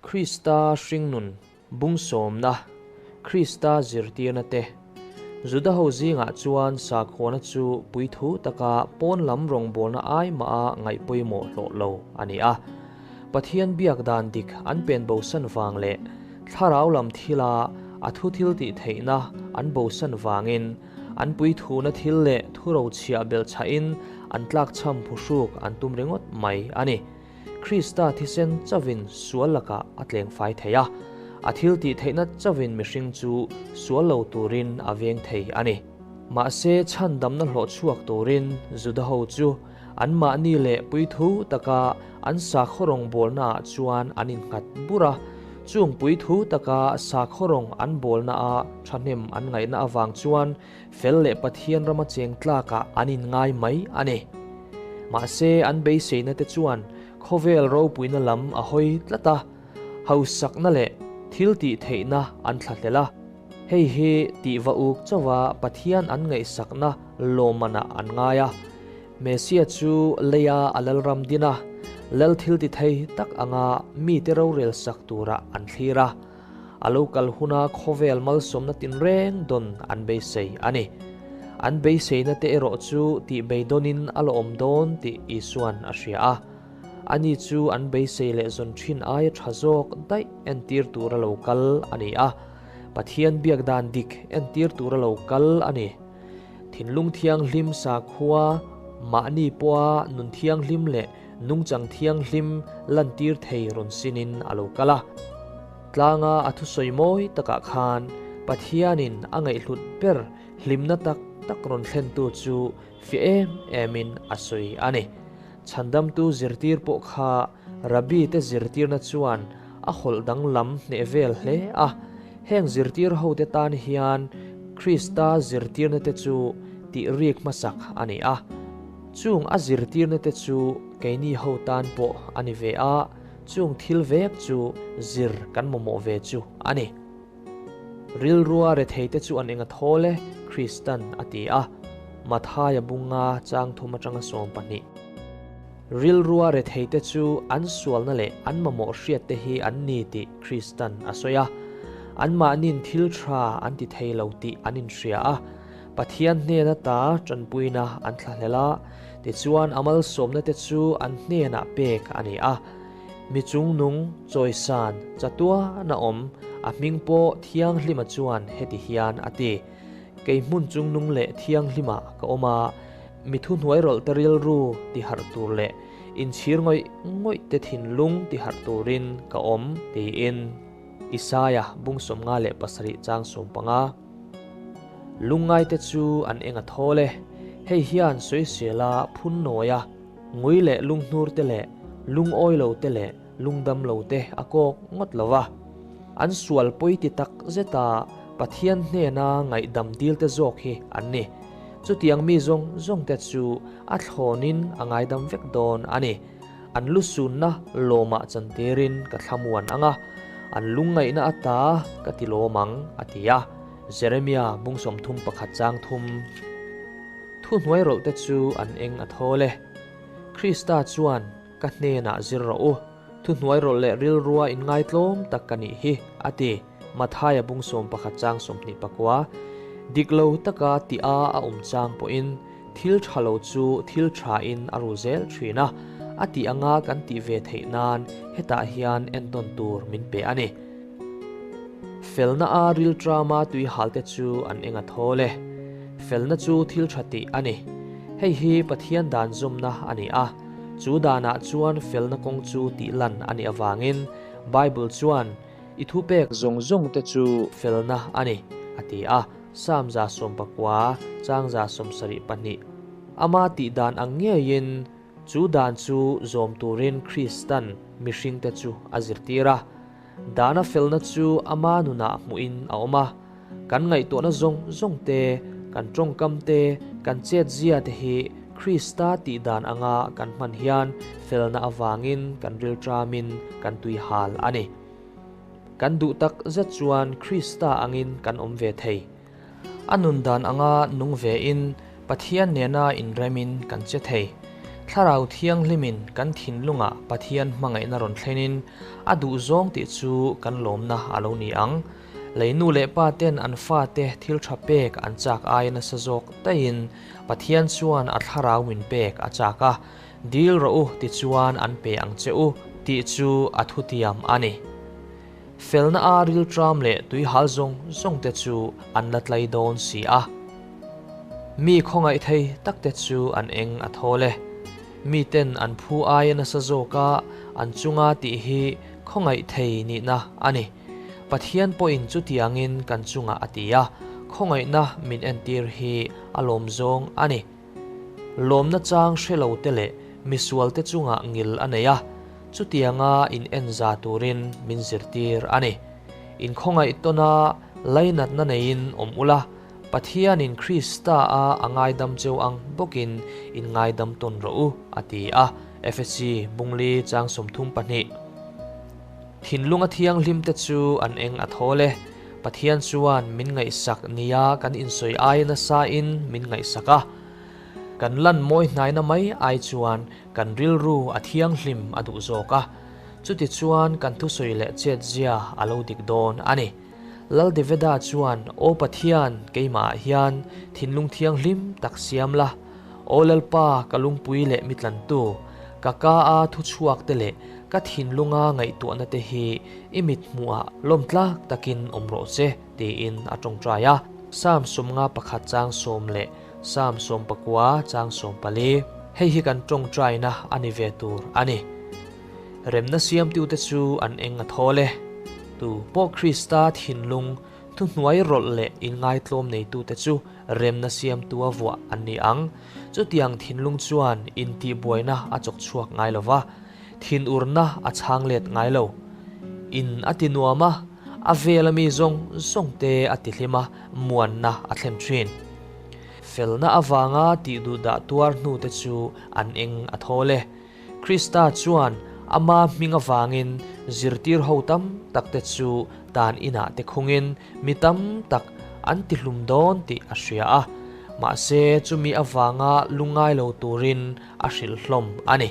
Krista hringnun bungsawmna, Krista zirtirna te. Juda ho zingah chuan sakhuana chu puithu taka pawn lam rawngbawlna ai maha ngaih pawimawh hlawh lo a ni a. Pathian biak dan dik an pen bosan vang leh thlarau lam thila a thu thil tih theihna an bosan vangin an puithuna thil leh thurochhiah belhchhahin an tlakchham phuhruk an tum ringawt mai a ni. Krista thisen chauhin sual lakah a tleng fai thei a, a thil tih theihna chauhin mihring chu sual lo turin a veng thei a ni. Mahse, chhandamna hlawh chhuak turin Juda ho chu anmahni leh puithu taka an sakhaw rawngbawlnaah chuan an innghat bur a, chung puithu taka sakhaw rawng an bawlnaah thahnem an ngaihna avang chuan Fel leh Pathian rama cheng tlakah an inngai mai a ni. Mahse, an beiseina te chuan khawvel ropuina lam a hawi tlat a, hausakna leh thil tih theihna an thlahlel a. Hei hi tihva uk chauha Pathian an ngaihsakna lawmmanah an ngai a. Messia chu leia a lalram din a, lal thil ti thei tak anga mite rorel sak turah an thlir a. A lo kal huna khawvel malsawmna tinreng dawn an beisei a ni. An beiseina te erawh chu tih beidawnin a la awm dawn tih Isua'n a hria a. Ani chu an beisei leh zawn thin aia tha zawk daih entir tura lo kal a ni a. Pathian biak dan dik entir tura lo kal a ni. Thinlung thianghlim sakhua, mahni pawha nun thianghlim leh Nungchang thianghlim lantir thei rawn sinin a lo kal a. Tlanga a thusawi mawi takah khan Pathianin a ngaihhlut ber hlimna tak tak rawn thlentu chu fiah em emin a sawi a ni. Chhandamtu zirtir pawh kha Rabbi te zirtirna chuan a hawlh danglam hneh vel hle a. Heng zirtir hote tan hian Krista zirtirna te chu tih rik hmasak a ni a. Chung a zirtirna te chu keini ho tan pawh a ni ve a, chung thil vek chu zir kan mamawh ve chu a ni. Rilrua rethei te chu an eng a thawl e, Kristan a ti a, Mathaia bunga chang thum atanga 12. Rilrua rethei te chu an sualna leh an mamawh hriat te hi an ni tih Kristan a sawi a, anmahnin thil tha an ti thei lo tih an inhria a, Pathian hnena ta tanpuina an thlahlel a, tichuan a malsawmna te chu an hnenah pek a ni a. Mi chungnung, chawisan, chatuan a awm, a hming pawh Thianghlima chuan heti hian a ti, Kei hmun chungnung leh Thianghlima ka awm a, mi thuhnuai rawlh te rilru tiharh tur leh inchhir ngawih ngawih te thinlung tiharh turin ka awm, tiin Isaia bung 57 chang 15. Lungngaite chu an eng a thawl e. Hei hian sawisela phun nawi a, ngui leh lunghnur te leh lungawi lo te leh lungdam lo te a kawk ngawt lo va. An sual pawi ti tak zeta Pathian hnena ngaihdam dil te zawk hi an ni. Chutiang mi zawng zawng te chu a thlawnin a ngaidam vek dawn a ni. An lusunna lawmah chantirin ka thlamuan ang a, an lungngaihna ata ka ti lawm ang, a ti a. Jeremia bung 31 chang thum. Thuhnuai rawlhte chu an eng a thawl e. Krista chuan, Ka hnenah zir rawh u, thuhnuai rawlh leh rilrua inngaitlawm tak ka nih hi, a ti. Mathaia bung 11 chang 29. Dik lo taka tih a a awm chang pawhin thil tha lo chu thil tha in a ru zel thin a, a tih anga kan tih ve theih nan hetah hian entawn tur min pe a ni. Felna a riltrama tui hal te chu an eng a thawl e. Felna chu thil tha tih a ni. Hei hi Pathian dan zawmna a ni a, chu danah chuan felna kawng chu tih lan a nih avangin Bible chuan I thupek zawng zawng te chu felna a ni, a ti a. Psalm 19, chang 72. Ama tih dan ang ngeiin chu dan chu zawm turin Kristan mihringte chu a zirtir a. Dana felna chu ama nunah hmuhin a awm a. Kan ngaihtuahna zawng zawng te, kan tawngkam te, kan chetzia te hi Krista tih dan anga kan hman hian felna avangin kan rilṭamin kan tuihal a ni. Kan duh tak zet chuan Krista angin kan awm ve thei. A nun dan anga nung vein Pathian nena inremin kan che thei. Thlarau Thianghlimin kan thinlungah Pathian hmangaihna rawn thlenin a duhzawng tih chu kan lawmna a lo ni ang. Lei nu leh pa ten an fate thil tha pek an chak aia nasa zawk daihin Pathian chuan a thlarau min pek a chak a, Dil rawh u tichuan an pe ang che u tih chu a thutiam a ni. Felna a rilṭam leh tuihal zawng zawng te chu an la tlai dawn si a. Mi khawngaih thei tak te chu an eng a thawl e. Miten an phu aia nasa zawka an chunga tih hi khawngaih thei nihna a ni. Pathian pawhin chutiangin kan chungah a ti a, khawngaihna min entir hi a lawm zawng a ni. Lawmna chang hre lo te leh misual te chungah ngil a nei a, chutianga in en za turin min zirtir a ni. Inkhawngaih tawna lainatna neiin awm ula, Pathianin Krista-a a ngaidam cheu ang bawkin in ngaidam tawn rawh u, a ti a, Efesi bungli chang 32. Thinlunga thianghlimte chu an eng a thawl e. Pathian chuan min ngaihsak nia kan insawi aia nasain min ngaihsak a. Kan lan mawi hnaina mai ai chuan kan rilru a thianghlim a duh zawk a. Chutichuan kan thusawi leh chetzia a lo dik dawn a ni. Lal Davida chuan, Aw Pathian, keimahah hian thinlung thianghlim tak siam la. Aw Lalpa, ka lungpui leh mi tlantu, ka ka a thuchhuak te leh ka thinlunga ngaihtuahna te hi i mithmuhah lawmtlak takin awm rawh che, tiin a tawngtai a. Psalm 51 chang sawm leh Psalm 19 chang 14. Hei hi kan tawngtaina a ni ve tur a ni. Remna siamtute chu an eng a thawl e. Tu pawh Krista thinlung thuhnuai rawlh leh inngaitlawm neitute chu remna siamtua vuah an ni ang. Chutiang thinlung chuan intihbuaina a chawk chhuak ngai lo va, thinurna a chhang let ngai lo. In a ti nuam a, a vela mi zawng zawngte a ti hlim a, muanna a thlen thin. Felna avanga tihduhdah tuar hnute chu an eng a thawl e. Krista chuan ama hming avangin zirtir ho tam takte chu tan inah te khungin mi tam tak an tihlum dawn tih a hria a, mahse chumi avanga lungngai lo turin a hrilh hlawm a ni.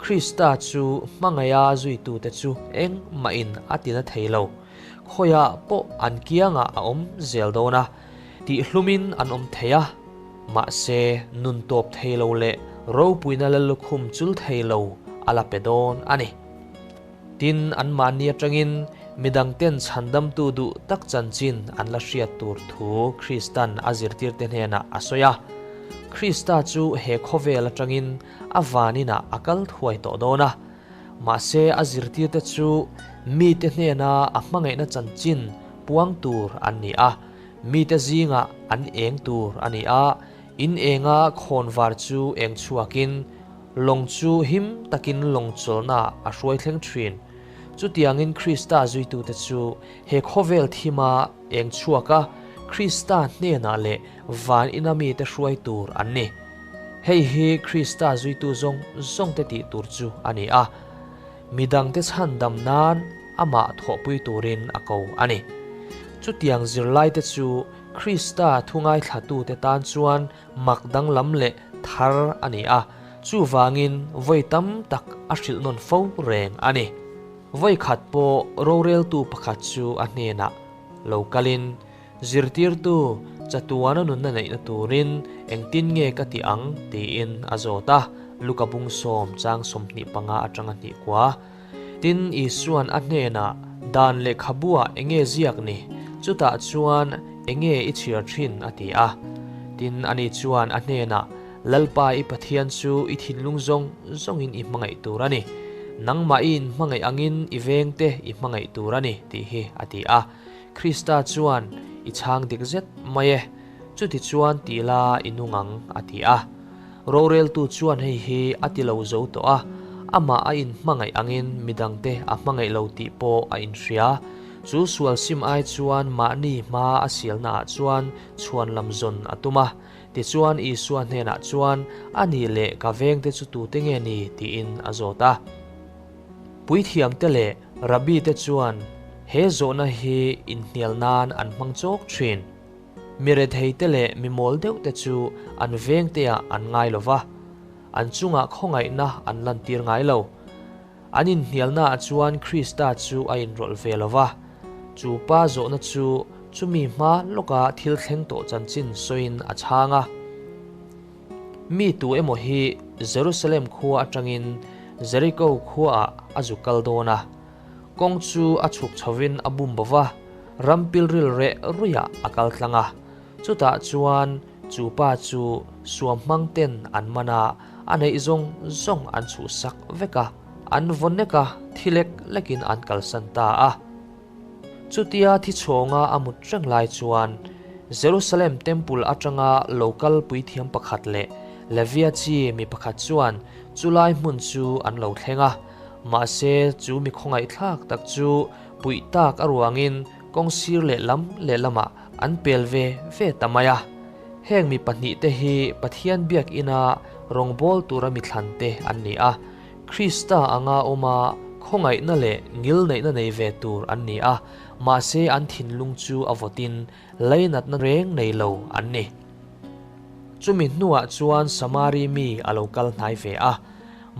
Krista chu hmangaiha zuitute chu engmahin a tina thei lo. Khawiah pawh an kiangah a awm zel dawn a, tihhlumin an awm thei a, mahse nun tawp thei lo leh ropuina la lukhum chul thei lo a la pe dawn a ni. Tin, anmahni atangin midangten chhandamtu duh tak chanchin an la hriat tur thu Kristan a zirtirte hnenah a sawi a. Krista chu he khawvel atangin a vaninah a kal thuai tawh dawn a. Mahse, a zirtirte chu mite hnena a hmangaihna chanchin puang tur an ni a, mite zingah an eng tur a ni a, in enga khawnvar chu eng chhuakin lawng chu him takin lawng chawlhnaah a hruai thleng thin. Chutiangin Krista zuitute chu he khawvel thima eng chhuaka Krista hnenah leh van ina mite hruai tur an ni. Hei hi Krista zuitu zawng zawngte tih tur chu a ni a, midangte chhandam nan amah thawhpui turin a ko a ni. Chutiang zirlaite chu Krista thu ngaithlatute tan chuan mak danglam leh thar a ni a, chuvangin vawi tam tak a hrilh nawn fo reng a ni. Vawi khat pawh roreltu pakhat chu a hnenah lo kalin, Zirtirtu, chatuana nunna neihna turin engtin nge ka ti ang? tiin a zawt a, Luka bung sawm chang 25 atanga hnih kua. Tin, Isua'n a hnenah, Dan lehkhabuah enge ziak ni? Chutah chuan enge i chhiar thin? a ti a. Tin, ani chuan a hnenah, Lalpa i Pathian chu i thinlung zawng zawngin i hmangaih tur a ni. Nangmah i inhmangaih angin i vengte i hmangaih tur a ni, tih hi a ti a. Krista chuan, I chhang dik zet mai e, chutichuan ti la i nung ang, a ti a. Roreltu chuan hei hi a ti lo zo tawh a, amah a inhmangaih angin midangte a hmangaih lo tih pawh a inhria. Chu sual sim ai chuan mahni hma a sialnaah chuan chhuan lam zawn a tum a. Tichuan Isua hnenah chuan, A nih leh ka vengte chu tute nge ni? tiin a zawt a. Puithiamte leh Rabbi-te chuan he zawhna hi inhnial nan an hmang chawk thin. Mi retheite leh mi mawl deuhte chu an vengteah an ngai lo va. An chungah khawngaihna an lantir ngai lo. An inhnialnaah chuan Krista chu a inrawlh ve lo va. Chu pa zawhna chu chumi hma lawka thil thleng tawh chanchin sawiin a chhang a. Mi tu emaw hi Jerusalem khua atangin Jeriko khuaah a zu kal dawn a. Kawng chu a chhuk chhovin a bum bo va, ram pilril reh ruiah a kal tlang a. Chutah chuan chu pa chu suam hmang ten an man a, a neih zawng zawng an chhuhsak vek a, an vaw nek a, thi lek lekin an kalsan ta a. Chutia thi chhawnga a mut reng lai chuan Jerusalem Temple atanga lo kal puithiam pakhat leh Levia chi mi pakhat chuan chulai hmun chu an lo thleng a. Mahse chu mi khawngaihthlak tak chu puih tak a ruangin kawng sir lehlam lehlamah an pel ve ve ta mai a. Heng mi pahnihte hi Pathian biakina rawngbâwl tura mi thlante an ni a. Krista anga awma khawngaihna leh ngilneihna nei ve tur an ni a, mahse an thinlung chu a vawtin leinatna reng nei lo an ni. Chumi hnuah chuan Samari mi a lo kal hnai ve a,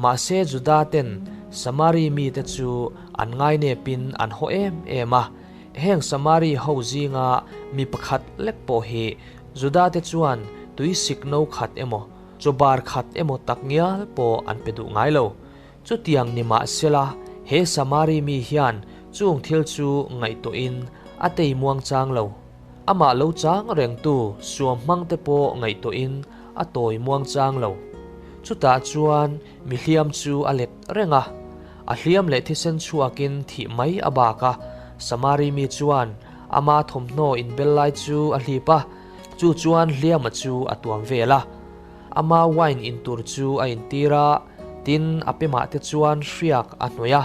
mahse Juda ten Samari mite chu an ngainepin an haw em em a. Heng Samari ho zinga mi pakhat lek pawh hi Juda te chuan tui sik no khat emaw, Chaw bar khat emaw tak ngial pawh an pe duh ngai lo. Chutiang ni mah sela, he Samari mi hian chung thil chu ngaihtuahin a tei muang chang lo. Amah lo chang rengtu suam hmang te pawh ngaihtuahin a tawi muang chang lo. Chutah chuan mi hliam chu a let reng a. A hliam leh thisen chhuakin thih mai a bak a. Samari mi chuan ama thawmhnaw inbel lai chu a hlip a. Chu chuan hliama chu a tuam vel a, ama wine in tur chu a intir a, tin a pemah te chuan hriak a hnawih a,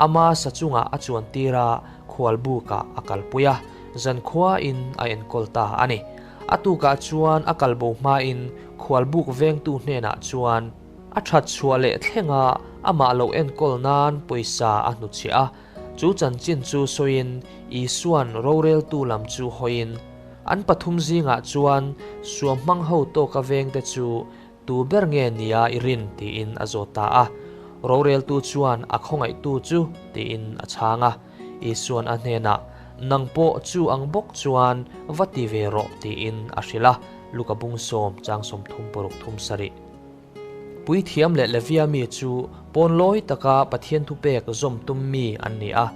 ama sa chungah a chuan tir a, khualbukah a kalpui a, zankhuain a enkawl ta a ni. A tukah chuan a kalbo hmain khualbuk vengtu hnenah chuan a that chhuah leh thlenga amah lo enkawl nan pawisa a hnuchhiah a, Chu chanchin chu sawiin Isua'n roreltu lam chu hawiin, An pathum zingah chuan suam hmang ho tawka vengte chu tu ber nge nia i rin? tiin a zawt ta a. Roreltu chuan a khawngaihtu chu tiin a chhang a. Isua'n a hnenah, Nang pawh chu ang bawk chuan va ti ve rawh tiin a hrilh a, Luka bung sawm chang 36 thum sarih. Puithiam leh Levia mi chu pawnlawi taka Pathian thupek zawm tum mi an ni a.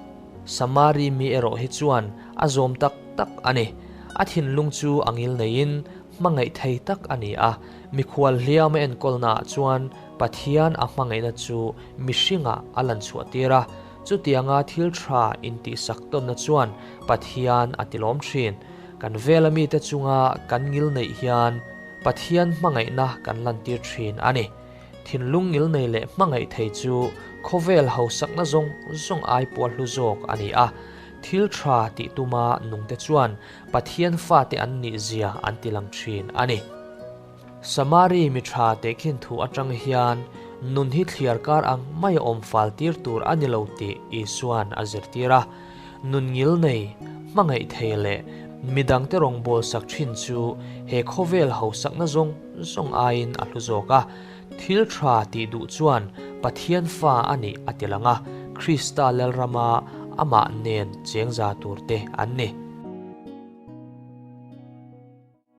Samari mi erawh hi chuan a zawm tak tak a ni. A thinlung chu a ngil neiin hmangaih thei tak a ni a. Mikhual hliam a enkawlnaah chuan Pathian a hmangaihna chu mihringah a lan chhuahtir a. Chutianga thil tha intihsak tawnna chuan Pathian a tilawm thin. Kan vela mite chunga kan ngil neih hian Pathian hmangaihna kan lantir thin a ni. Thinlung ngilnei leh hmangaih thei chu khawvel hausakna zawng zawng ai pual hlu zawk a ni a. Thil tha tih tuma nungte chuan Pathian fate an nih zia an tilang thin a ni. Samari mi tha tehkhin thu atang hian nun hi thliar kar ang mai a awm fal tir tur a ni lo tih Isua'n a zirtir a. Nun ngilnei, hmangaih thei leh midangte rawngbâwl sak ṭhin chu he khawvêl hausakna zawng zawng aiin a hlu zâwk a. Thil ṭha tih duh chuan Pathian fa a nih a ti lang a, Krista Lalrama amah nên chêngza tûrte an ni.